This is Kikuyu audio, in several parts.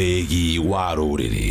Mũthĩgi wa rũrĩrĩ.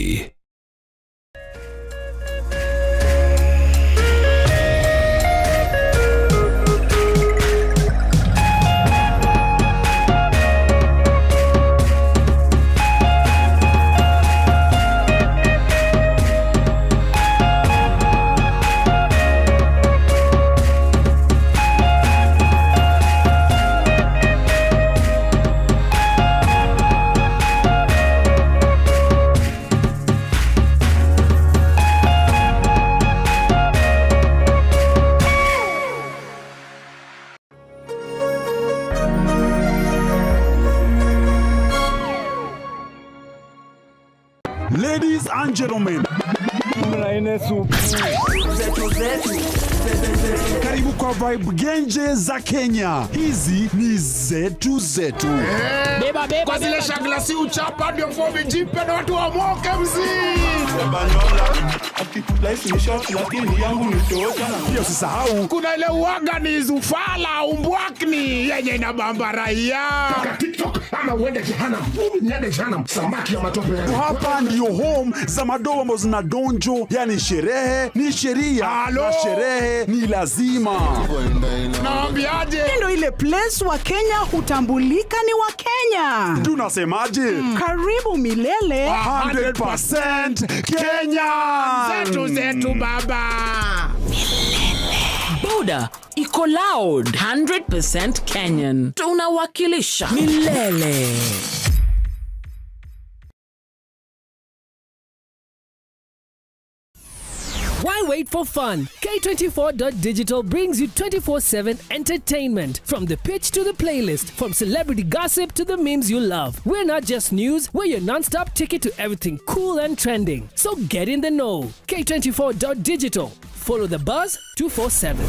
Ladies and gentlemen, karibu kwa Vibe Genje za Kenya. Hizi ni zetu zetu. Beba, beba, Kwa zile beba. shagla si uchapa ndio fomi jipe na watu wamoke mzii. Pia usisahau Kuna ile uwaga ni zufala umbwakni yenye inabamba raia. TikTok ama uende jehanamu. Mimi niende jehanamu, samaki ya matope. Hapa ndio home za madoa ambazo zina donjo, yani sherehe ni sheria Halo. na sherehe ni lazima. Naambiaje? Ndo ile place wa Kenya hutambulika ni wa Kenya. Tunasemaje? Karibu milele. 100% Kenya. Zetu zetu baba. Boda iko loud, 100% Kenyan. Tunawakilisha milele. Why wait for fun? K24.digital brings you 24/7 entertainment. From the pitch to the playlist, from celebrity gossip to the memes you love. We're not just news, we're your non-stop ticket to everything cool and trending. So get in the know. K24.digital. Follow the buzz 247.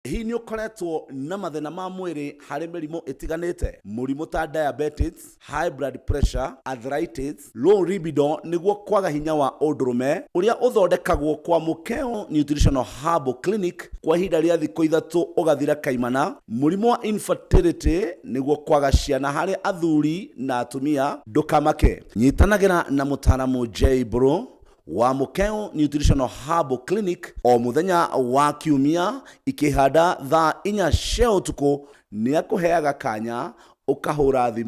Hihi nĩ ũkoretwo na mathĩna ma mwĩrĩ harĩ mĩrimũ ĩtiganĩte, mũrimũ ta diabetes, high blood pressure, arthritis, low libido nĩguo kwaga hinya wa ũndũrũme ũrĩa ũthondekagwo kwa Mũkeo Nutritional Herbal Clinic kwa ihinda rĩa thikũ 3 ũgathira kaimana, mũrimũ wa infertility nĩguo kwaga ciana harĩ athuri na atumia, ndũkamake. Nyitanagĩra na mũtaaramu J Bro wa Mukeo Nutritional Herbal Clinic o muthenya wa kiumia ikihanda thaa 4 cia ũtukũ nĩ akũheaga kanya ũkahũra thimũ.